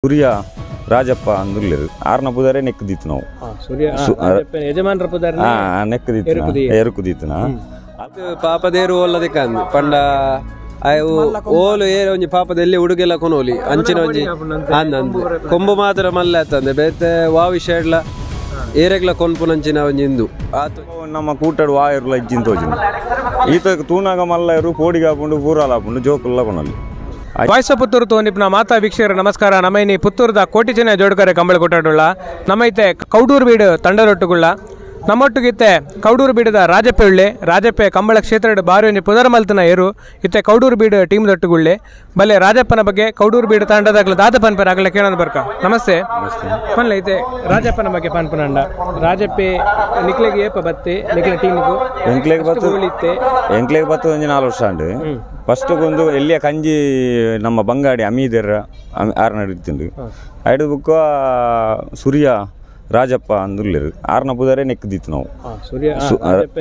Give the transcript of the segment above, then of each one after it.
ಸೂರ್ಯ ರಾಜಪ್ಪ ಅಂದುಲ್ಲೇರು ಆರ್ನ ಪುದಾರೆ ನೆಕ್ ದೀತು ನಾವು ಸೂರ್ಯ ಯಜಮಾನರ ಪುದಾರೆ ನೆಕ್ ದೀತು ಎರುಕು ದೀತನ ಪಾಪದೇರು ಒಲ್ಲದಕ್ಕಂದು ಪಂಡ ಅವು ಓಲು ಏರು ಒಂಜಿ ಪಾಪದ ಎಲ್ಲಿ ಉಡುಗೆಲ್ಲ ಕೊನೋಲಿ ಅಂಚಿನ ಒಂಜಿ ಅಂದ್ ಕೊಂಬು ಮಾತ್ರ ಮಲ್ಲೆ ಆತಂದೆ ಬೇತೆ ವಾವಿ ಶೇಡ್ಲ ಏರೆಗ್ಲ ಕೊನ್ಪುನಂಚಿನ ಒಂಜಿ ಇಂದು ಆತು ನಮ್ಮ ಕೂಟಡು ವಾಯರ್ಲ ಇಜ್ಜಿನ ತೋಜಿನ ಈತ ತೂನಾಗ ಮಲ್ಲ ಇರು ಪೋಡಿಗೆ ಹಾಪುಂಡು ಪೂರಾಲ ಹಾಪುಂಡು ಜೋಕುಲ್ಲ ಕೊನೋಲಿ. ವಾಯ್ಸ ಪುತ್ತೂರು ತೋನಿಪ್ನ ಮಾತಾ ವೀಕ್ಷಕರ ನಮಸ್ಕಾರ. ನಮ್ಮೈನಿ ಪುತ್ತೂರದ ಕೋಟಿ ಜನ ಜೋಡ್ಕರೆ ಕಂಬಳ ಕೊಟ್ಟಾಡುಳ್ಳ ನಮ್ಮೈತೆ ಕೌಡೂರು ಬೀಡು ತಂಡರೊಟ್ಟುಗುಳ್ಳ ನಮ್ಮೊಟ್ಟಿಗಿತ್ತೆ ಕೌಡೂರು ಬೀಡದ ರಾಜಪ್ಪೆ ಉಳ್ಳೆ ರಾಜಪ್ಪೆ ಕಂಬಳ ಕ್ಷೇತ್ರದ ಬಾರಿ ಒಂಜಿ ಪುದರ್ ಮಲ್ತನ ಏರು ಇತ್ತೆ ಕೌಡೂರು ಬೀಡು ಟೀಮ್ ದೊಟ್ಟುಗುಳ್ಳೆ ಬಲೆ ರಾಜಪ್ಪನ ಬಗ್ಗೆ ಕೌಡೂರು ಬೀಡು ತಂಡದಾಗಲ ದಾದ ಪನ್ಪೆರ ಆಗಲ ಕೇಳೋಣ ಬರ್ಕ. ನಮಸ್ತೆ ಪನ್ಲ ಇತ್ತೆ ರಾಜಪ್ಪನ ಬಗ್ಗೆ ಪನ್ಪನಂಡ ರಾಜಪ್ಪೆ ನಿಕ್ಲೆಗೆ ಏಪ ಬತ್ತೆ ನಿಕ್ಲೆ ಟೀಮ್ಗೂ ಎಂಕ್ಲೆಗ್ ಬತ್ತು ಎಂಕ್ಲೆಗ್ ಬತ್ತು ಒಂಜಿ 4 ವರ್ಷ ಅಂಡು ಫಸ್ಟ್ ಒಂದು ಎಲ್ಲಿಯ ಕಂಜಿ ನಮ್ಮ ಬಂಗಾಡಿ ಅಮೀದೆರ ಆರ್ನ ಇಡ್ತಿಂಡು ಐಡು ಬುಕ್ಕ ಸೂರ್ಯ ರಾಜಪ್ಪ ಅಂದುಲ್ಲೇರು ಆರ್ನ ಪುದಾರೆ ನೆಕ್ ದೀತು ನಾವು ಸೂರ್ಯ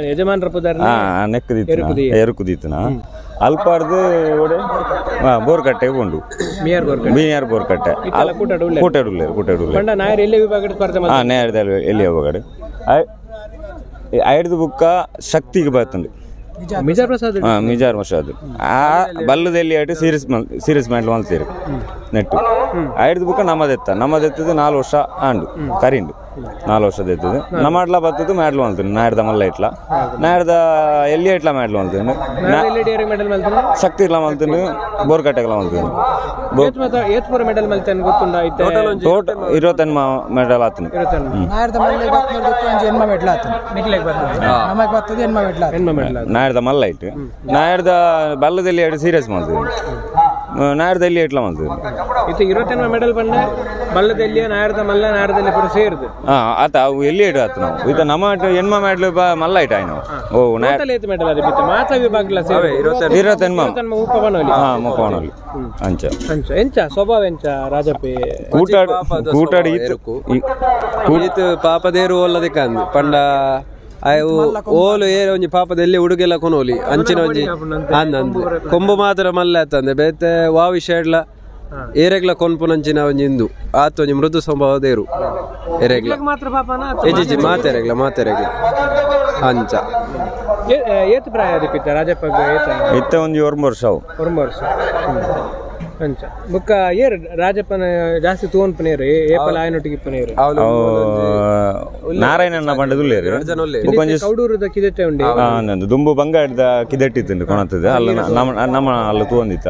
ಯಜಮಾನರ ಪುದಾರೆ ನೆಕ್ ದೀತು ಎರುಕು ದೀತನ ಅಲ್ಪಾರ್ದು ಬೋರ್ಕಟ್ಟೆ ಕೊಂಡು ಮೀಯಾರ್ ಬೋರ್ಕಟ್ಟೆ ಕೂಟಡುಲ್ಲೇರು ಕೂಟಡುಲ್ಲೇರು ಹಾಂ ನೇರದ ಎಲ್ಲಿ ವಿಭಾಗ ಐಡ್ದು ಬುಕ್ಕ ಶಕ್ತಿಗೆ ಬರ್ತಂಡು ಮಿಜಾರ್ ಪ್ರಸಾದ್ ಆ ಬಲ್ಲದಲ್ಲಿ ಆಯ್ತು ಸೀರಿಯಸ್ ಸೀರಿಯಸ್ ಮ್ಯಾಟ್ಲು ಮಲ್ತೀರಿ ನೆಟ್ಟು ಐಡ್ದು ಬುಕ್ಕ ನಮ್ಮದೆತ್ತ ನಮ್ಮದೆತ್ತದು 4 ವರ್ಷ ಆಂಡು ಕರಿಂಡು 4 ವರ್ಷದ ಎತ್ತದು ನಮ್ಮಾಡ್ಲ ಬತ್ತದು ಮ್ಯಾಡ್ಲು ಮಲ್ತೀನಿ ನಾಡ್ದ ಮಲ್ಲ ಇಟ್ಲ ನಾಡ್ದ ಎಲ್ಲಿ ಇಟ್ಲ ಮ್ಯಾಡ್ಲು ಮಲ್ತೀನಿ ಶಕ್ತಿ ಇಟ್ಲ ಮಲ್ತೀನಿ ಬೋರ್ಕಟ್ಟೆಗಳ ಮಲ್ತೀನಿ ಟೋಟಲ್ 28 ಮೆಡಲ್ ಆತನು. ನಾಡ್ದ ಮಲ್ಲ ಇಟ್ಟು ನಾಡ್ದ ಬಲ್ಲದಲ್ಲಿ ಎರಡು ಸೀರಿಯಸ್ ಮಾಡ್ತೀವಿ ನಾಡ್ದ ಎಲ್ಲಿ ಇಟ್ಲ ಮಾಡ್ತೀವಿ ಇತ್ತು 28 ಮೆಡಲ್ ಬಂದ ಬಲ್ಲದಲ್ಲಿ ನಾಡ್ದ ಮಲ್ಲ ನಾಡ್ದಲ್ಲಿ ಪೂರ ಸೇರಿದು ಹಾಂ ಆತ ಅವು ಎಲ್ಲಿ ಇಡು ಆತ ನಾವು ಇದು ನಮ್ಮ ಎಣ್ಮ ಮೆಡಲ್ ಮಲ್ಲ ಇಟ್ಟ ನಾವು ಓ ಮೆಡಲ್ ಅದೇ ಬಿತ್ತು ಮಾತಾ ವಿಭಾಗಲ ಸೇರಿ 28 ಹಾಂ ಮುಪ್ಪವನಲ್ಲಿ ಅಂಚ ಅಂಚ ಎಂಚ ಸ್ವಭಾವ ಎಂಚ ರಾಜಪ್ಪೆ ಕೂಟಾಡು ಕೂಟಾಡಿ ಈತ ಪಾಪದೇರು ಒಲ್ಲದಕ್ಕಂದು ಪಂಡ ಅವು ಓಲು ಏರು ಒಂಜಿ ಪಾಪದ ಎಲ್ಲಿ ಉಡುಗೆಲ್ಲ ಕೊನೋಲಿ ಅಂಚಿನ ಒಂಜಿ ಅಂದ್ ಅಂದ್ ಕೊಂಬು ಮಾತ್ರ ಮಲ್ಲೆ ಆತಂದೆ ಬೇತೆ ವಾವಿ ಶೇಡ್ಲ ಏರೆಗ್ಲ ಕೊನ್ಪುನಂಚಿನ ಒಂಜಿ ಇಂದು ಆತ ಒಂಜಿ ಮೃದು ಸ್ವಭಾವದ ಏರು ಎರೆಗ್ಲ ಎಜಿಜಿ ಮಾತೆರೆಗ್ಲ ಮಾತೆರೆಗ್ಲ ಅಂಚ ಏತ್ ಪ್ರಾಯ ದಿಪ್ಪಿತ್ತ ರಾಜಪ್ಪ ಇತ್ತ ಒಂಜಿ 9 ವರ್ಷ 9 ವರ್ಷ ಅಂಚ ಬುಕ್ಕ ಏರ್ ರಾಜಪ್ಪನ ಜಾಸ್ತಿ ತೂವನ್ಪನೇರು ಏಪಲ ಆಯನೊಟ್ಟಿಗೆ ಇಪ್ಪನೇರು ನಾರಾಯಣನ ಪಂಡದುಲ್ಲೇರು ಕೌಡೂರದ ಕಿದೆಟ್ಟೆ ಉಂಡು ದುಂಬು ಬಂಗಾಡಿದ ಕಿದೆಟ್ಟಿತ್ತು ಕೊಣತದ ಅಲ್ಲ ನಮ್ಮ ನಮ್ಮ ಅಲ್ಲಿ ತೂವಂದಿತ್ತ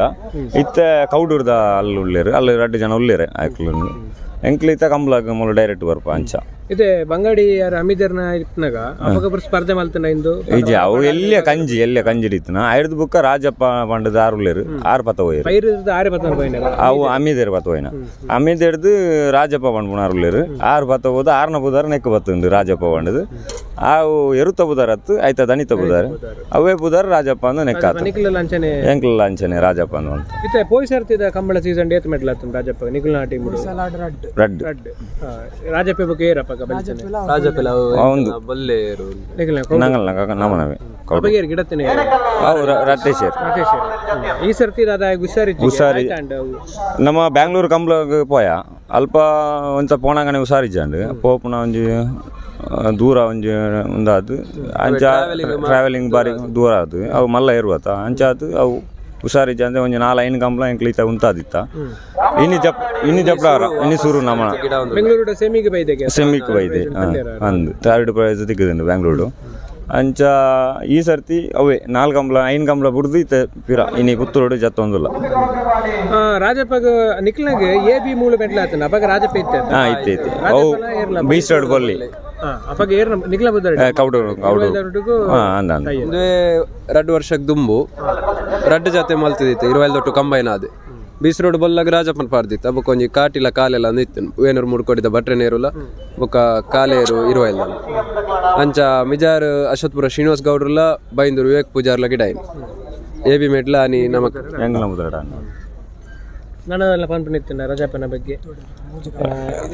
ಇತ್ತ ಕೌಡೂರದ ಅಲ್ಲಿ ಉಳ್ಳೇರು ಅಲ್ಲಿ 2 ಜನ ಉಳ್ಳೇರು ಆಯ್ಕಲು ಎಂಕ್ಲು ಇತ್ತ ಕಂಬ್ಲಾಗ ಮೂಲ ಡೈರೆಕ್ಟ್ ಬರ್ಪ ಅಂಚ ಇದೆ ಬಂಗಾಡಿ ಯಾರು ಅಮಿದರ್ನ ಇಪ್ಪನಾಗ ಅವಾಗ ಸ್ಪರ್ಧೆ ಮಲ್ತನ ಇಂದು ಇಜಿ ಅವು ಎಲ್ಲಿಯ ಕಂಜಿ ಎಲ್ಲಿಯ ಕಂಜಿ ಇತ್ತನ ಐದು ಬುಕ್ಕ ರಾಜಪ್ಪ ಪಂಡದ ಆರು ಉಳ್ಳೇರು 6 ಪತ್ತ ಹೋಯ್ರು ಆರು ಪತ್ತ ಹೋಯ್ನ ಅವು ಅಮೀದೇರು ಪತ್ತ ಹೋಯ್ನ ಅಮೀದೇರ್ದು ರಾಜಪ್ಪ ಪಂಡ್ಪುನ ಆರು ಉಳ್ಳೇರು 6 ಪತ್ತ ಹೋದ 6ನ ಬುದಾರ ನೆಕ್ ಬತ್ತುಂಡು ರಾಜಪ್ಪ ಪಂಡದು ಅವು ಎರುತ್ತ ಬುದಾರ ಹತ್ತು ಆಯ್ತಾ ದಣಿತ ಬುದಾರ ಅವೇ ಬುದಾರ ರಾಜಪ್ಪ ಅಂದು ನೆಕ್ಕ ಎಂಕ್ಲ ಅಂಚನೆ ರಾಜಪ್ಪ ಅಂದು ಅಂತ ಇತ್ತೆ ಪೋಯ್ ಸರ್ತಿದ ಕಂಬಳ ಸೀಸನ್ ಏತ್ ಮೆಡಲ್ ಆತು ರಾಜಪ್ಪ ನಿಖಿಲ್ ಟೀಮ್ ರಡ್ಡು ರಾಜಪ್ಪ ಬುಕ್ ಏರಪ್ಪ ಈ ಸರ್ತಿ ಹುಷಾರಿ ನಮ್ಮ ಬ್ಯಾಂಗ್ಳೂರು ಕಂಬ್ಲಾಗ ಪೋಯ ಅಲ್ಪ ಒಂತ ಪೋಣಾಗನೆ ಹುಷಾರಿಜ್ಜಂಡು ಪೋಪುನ ಒಂಜಿ ದೂರ ಒಂಜಿ ಒಂದಾತು ಅಂಚ ಟ್ರಾವೆಲಿಂಗ್ ಬಾರಿ ದೂರ ಆತು ಅವು ಮಲ್ಲ ಇರುವತ್ತ ಅಂಚ ಆತು ಅವು ಹುಷಾರಿಜ್ಜ ಅಂದ್ರೆ ಒಂಜಿ 4 5 ಕಂಬ್ಲ ಎಂಕ್ಲಿತ ಉಂತಾದಿತ್ತ ಇನ್ನು ಜಪ್ ಇನ್ನು ಜಪ್ಲಾರ ಇನ್ನು ಸುರು ನಮ್ಮ ಬೆಂಗಳೂರು ಸೆಮಿಗೆ ಬೈದೆ ಸೆಮಿಗೆ ಬೈದೆ ಅಂದು ಥರ್ಡ್ ಪ್ರೈಸ್ ತಿಕ್ಕುದುಂಡು ಬ್ಯಾಂಗ್ಳೂರು ಅಂಚ ಈ ಸರ್ತಿ ಅವೇ 4 ಕಂಬ್ಲ 5 ಕಂಬ್ಲ ಬುಡ್ದು ಇತ್ತ ಪಿರ ಇನಿ ಪುತ್ತೂರು ಜತ್ತೊಂದುಲ್ಲ ರಾಜಪ್ಪಗ ನಿಕ್ಲಗೆ ಎ ಬಿ ಮೂಲ ಮೆಡ್ಲ್ ಆತನ ಅಪಗ ರಾಜಪ್ಪ ಇತ್ತೆ ಹಾಂ ಇತ್ತೆ ಇತ್ತೆ ಅವು ಬೀಸ್ಟರ್ಡ್ ಕೊಲ್ಲಿ ಅಪಗ ಏರ್ ನಿಕ್ಲ ಬುದ್ದಾರ ಕೌಡೂರು ಕೌಡೂರು ಹಾಂ ಅಂದ ಅಂದ 2 ವರ್ಷಕ್ಕೆ ದುಂಬು 2 ಜಾತೆ ಮಲ್ತಿದ್ದಿತ್ತು 20 ದೊಟ್ಟು ಕಂಬೈನ್ ಆದ ಬೀಸ್ ರೋಡ್ ಬಲ್ಲಾಗ ರಾಜಪ್ಪನ ಪಾರ್ದಿತ್ತು ಅಬ್ಬಕ್ಕ ಒಂಜಿ ಕಾಟಿಲ ಕಾಲೆಲ್ಲ ಅಂದಿತ್ತು ವೇನೂರು ಮೂಡ್ಕೊಡಿದ ಬಟ್ರೆ ನೇರುಲ ಬೊಕ್ಕ ಕಾಲೇರು ಇರುವೈಲ್ ಅಂಚ ಮಿಜಾರ್ ಅಶ್ವತ್ಪುರ ಶ್ರೀನಿವಾಸ್ ಗೌಡ್ರಲ್ಲ ಬೈಂದೂರು ವಿವೇಕ್ ಪೂಜಾರ್ಲ ಗಿಡ ಎ ಬಿ ಮೆಡ್ಲ ಅನಿ ನಮಕ್ ನನ್ನದೆಲ್ಲ ಪನ್ಪನಿತ್ತಿನ ರಾಜಪ್ಪನ ಬಗ್ಗೆ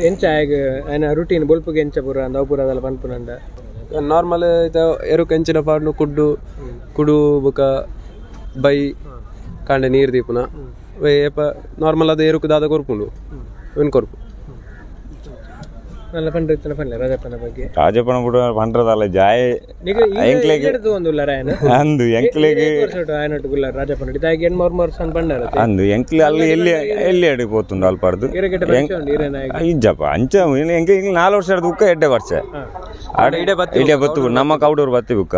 ಎಂಚ ಆಗ ಆಯ್ನ ರುಟೀನ್ ಬೊಲ್ಪುಗೆ ಎಂಚ ಪೂರ ಅಂದ ಅವು ಪೂರ ಅದೆಲ್ಲ ಪನ್ಪುನಂದ ನಾರ್ಮಲ್ ಇತ ಎರುಕ್ ಎಂಚಿನ ಪಾಡ್ನು ಕುಡ್ಡು ಕುಡು ಬೊಕ ಬೈ ಕಾಂಡೆ ನೀರು ದೀಪುನ ಏಪ ನಾರ್ಮಲ್ ಅದು ಎರುಕು ದಾದ ಕೊರ್ಪುಂಡು. ಇನ್ ಕೊರ್ಪು ನನ್ನ ಪಂಡ್ರೆ ಪನ್ಲೆ ರಾಜಪ್ಪನ ಬಗ್ಗೆ ರಾಜಪ್ಪನ ಬಿಡು ಪಂಡ್ರದಲ್ಲ ಜಾಯ್ ಎಂಕ್ಲೆಗ್ ಅಂದು ಎಂಕ್ಲೆಗ್ ರಾಜಪ್ಪನ ತಾಯಿಗೆ 8 ವರ್ಷ ಪಂಡಾರ ಅಂದು ಎಂಕ್ಲೆ ಅಲ್ಲಿ ಎಲ್ಲಿ ಎಲ್ಲಿ ಅಡಿ ಪೋತುಂಡು ಅಲ್ಪಾಡ್ದು ಇಜ್ಜಪ್ಪ ಅಂಚ ಎಂಕ್ 4 ವರ್ಷ ಬುಕ್ಕ 2 ವರ್ಷ ಇಡೆ ಬತ್ತು ನಮ್ಮ ಕೌಡೂರು ಬತ್ತಿ ಬುಕ್ಕ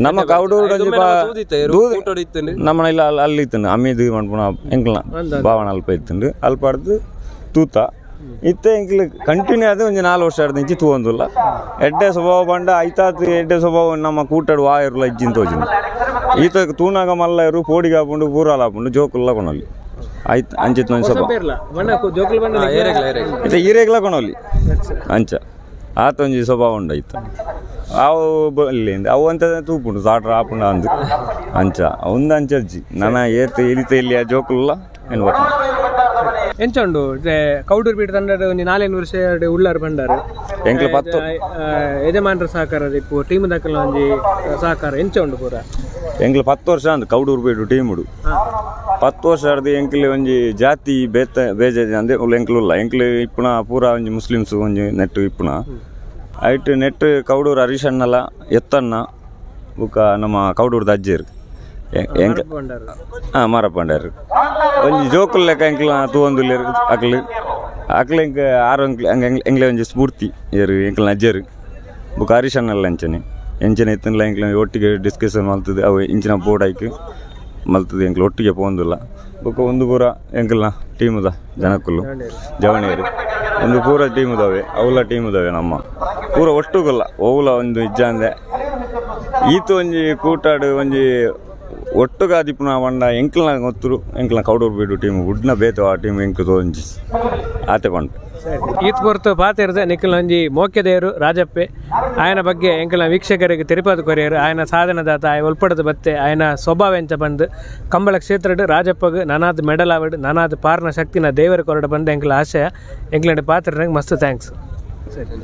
ನಮ್ಮ ಕೌಡೂರು ನಮ್ಮ ಇಲ್ಲ ಅಲ್ಲಿ ಇತ್ತು ಅಮ್ಮಿದು ಮನ್ಪುನ ಎಂಕ್ಲ ಭಾವನ ಅಲ್ಪ ಇತ್ತುಂಡು ಅಲ್ಪಾಡ್ದು ತೂತ ಇತ್ತೆ ಎಂಕ್ಲೆ ಕಂಟಿನ್ಯೂ ಆದ ಒಂಜಿ 4 ವರ್ಷ ಇಂಚಿ ತೂವೊಂದುಲ್ಲ ಎಡ್ಡೆ ಸ್ವಭಾವ ಪಂಡ ಐತಾತ್ ಎಡ್ಡೆ ಸ್ವಭಾವ ನಮ್ಮ ಕೂಟಡು ವಾಯಿರ್ಲ ಇಜ್ಜಿನ್ ತೋಜಿಂದು ಈತ ತೂನಾಗ ಮಲ್ಲ ಇರು ಪೋಡಿಗೆ ಆಪುಂಡು ಪೂರಾಲ ಆಪುಂಡು ಜೋಕುಲ್ಲ ಕೊನೊಲಿ ಆಯ್ತು ಅಂಚಿತ್ ಒಂಜಿ ಸ್ವಭಾವ ಇತ್ತೆ ಈರೇಗ್ಲ ಕೊನೊಲಿ ಅಂಚ ಆತ ಒಂಜಿ ಸ್ವಭಾವ ಉಂಡು ಐತ ಅವು ಬಲ್ಲಿ ಅವು ಅಂತ ತೂಪುಂಡು ಸಾಟ್ರ ಆಪುಂಡು ಅಂದು ಅಂಚ ಒಂದು ಅಂಚಜ್ಜಿ ನನ್ನ ಏತ್ ಎಲಿತ ಇಲ್ಲಿ ಆ ಜೋಕುಲ್ಲ ಏನು ಎಂಚ ಉಂಡು ಕೌಡೂರು ಪೀಠ ತಂಡ ಒಂಜಿ 4 ವರ್ಷ ಉಳ್ಳಾರು ಬಂಡಾರು ಎಂಕ್ಲೆ 10 ಯಜಮಾನರ ಸಹಕಾರ ಇಪ್ಪು ಟೀಮ್ ದಾಖಲ ಒಂಜಿ ಸಹಕಾರ ಎಂಚ ಉಂಡು ಪೂರ ಎಂಕ್ಲೆ 10 ವರ್ಷ ಅಂದು ಕೌಡೂರು ಪೀಠ ಟೀಮ್ ಉಡು 10 ವರ್ಷ ಆಡ್ದು ಎಂಕ್ಲೆ ಒಂಜಿ ಜಾತಿ ಬೇತ ಬೇಜ ಅಂದೆ ಎಂಕ್ಲು ಉಲ್ಲ ಎಂಕ್ಲೆ ಇಪ್ಪುನ ಪೂರ ಒಂಜಿ ಮುಸ್ಲಿಮ್ಸ್ ಒಂಜಿ ನೆಟ್ಟು ಇಪ್ಪುನ ಐಟ್ ನೆಟ್ಟು ಕೌಡೂರು ಹರೀಶ್ ಅಣ್ಣಲ ಎತ್ತಣ್ಣ ಬುಕ್ಕ ನಮ್ಮ ಕೌಡೂರ್ದ ಅಜ್ಜೇರು ಎಂಕ್ ಹಾಂ ಮಾರಪ್ಪಂಡಾರು ಒಂಜಿ ಜೋಕುಲ್ ಲೆಕ್ಕ ಎಂಕ್ಲ ತೂವೊಂದುಲ್ಲೆರ್ ಅಕ್ಲು ಅಕ್ಲು ಎಂಕ್ ಆರು ಎಂಕ್ಲೆ ಒಂಜಿ ಸ್ಫೂರ್ತಿ ಏರು ಎಂಕ್ಲ ಅಜ್ಜೇರು ಬೊಕ್ಕ ಹರೀಶ್ ಅಣ್ಣಲ್ಲ ಅಂಚನೆ ಎಂಚನೆ ಇತ್ತನ್ಲ ಎಂಕ್ಲ ಒಟ್ಟಿಗೆ ಡಿಸ್ಕಷನ್ ಮಲ್ತದೆ ಅವು ಇಂಚಿನ ಬೋರ್ಡ್ ಆಯ್ಕೆ ಮಲ್ತದೆ ಎಂಕ್ಲ ಒಟ್ಟಿಗೆ ಪೋಂದುಲ್ಲ ಬೊಕ್ಕ ಒಂದು ಪೂರ ಎಂಕ್ಲ ಟೀಮುದ ಜನಕ್ಕುಲು ಜವಣಿಯರು ಒಂದು ಪೂರ ಟೀಮುದವೆ ಅವಲ ಟೀಮುದವೆ ನಮ್ಮ ಪೂರ ಒಟ್ಟುಗುಲ್ಲ ಓವುಲ ಒಂದು ಇಜ್ಜಾಂದೆ ಈತ ಒಂಜಿ ಕೂಟಾಡು ಒಂಜಿ ಒಟ್ಟುಗಾದಿಪ್ಪುನ ಪಂಡ ಎಂಕ್ಲನ ಗೊತ್ತುರು ಎಂಕ್ಲನ ಕೌಡೂರು ಬೀಡು ಟೀಮ್ ಉಡ್ನ ಬೇತು ಆ ಟೀಮ್ ಎಂಕ್ ತೋಂಜಿ ಆತೆ ಪಂಡ ಈತ್ ಪೊರ್ತು ಪಾತಿರ್ದೆ ನಿಖಿಲ್ ಒಂಜಿ ಮೋಕ್ಯದೇರು ರಾಜಪ್ಪೆ ಆಯನ ಬಗ್ಗೆ ಎಂಕಲ್ನ ವೀಕ್ಷಕರಿಗೆ ತಿರುಪತಿ ಕೊರಿಯರು ಆಯನ ಸಾಧನದಾತ ಆಯ ಒಲ್ಪಡದ ಬತ್ತೆ ಆಯನ ಸ್ವಭಾವ ಎಂಚ ಬಂದು ಕಂಬಳ ಕ್ಷೇತ್ರಡ್ ರಾಜಪ್ಪಗ್ ನಾನಾದ ಮೆಡಲ್ ಆವಡ್ ನಾನಾದ ಪಾರ್ನ ಶಕ್ತಿನ ದೇವರ ಕೊರಡ ಬಂದು ಎಂಕಲ ಆಶಯ ಎಂಕ್ಲಂಡ ಪಾತ್ರ ಮಸ್ತ್ thanks ಸರಿ.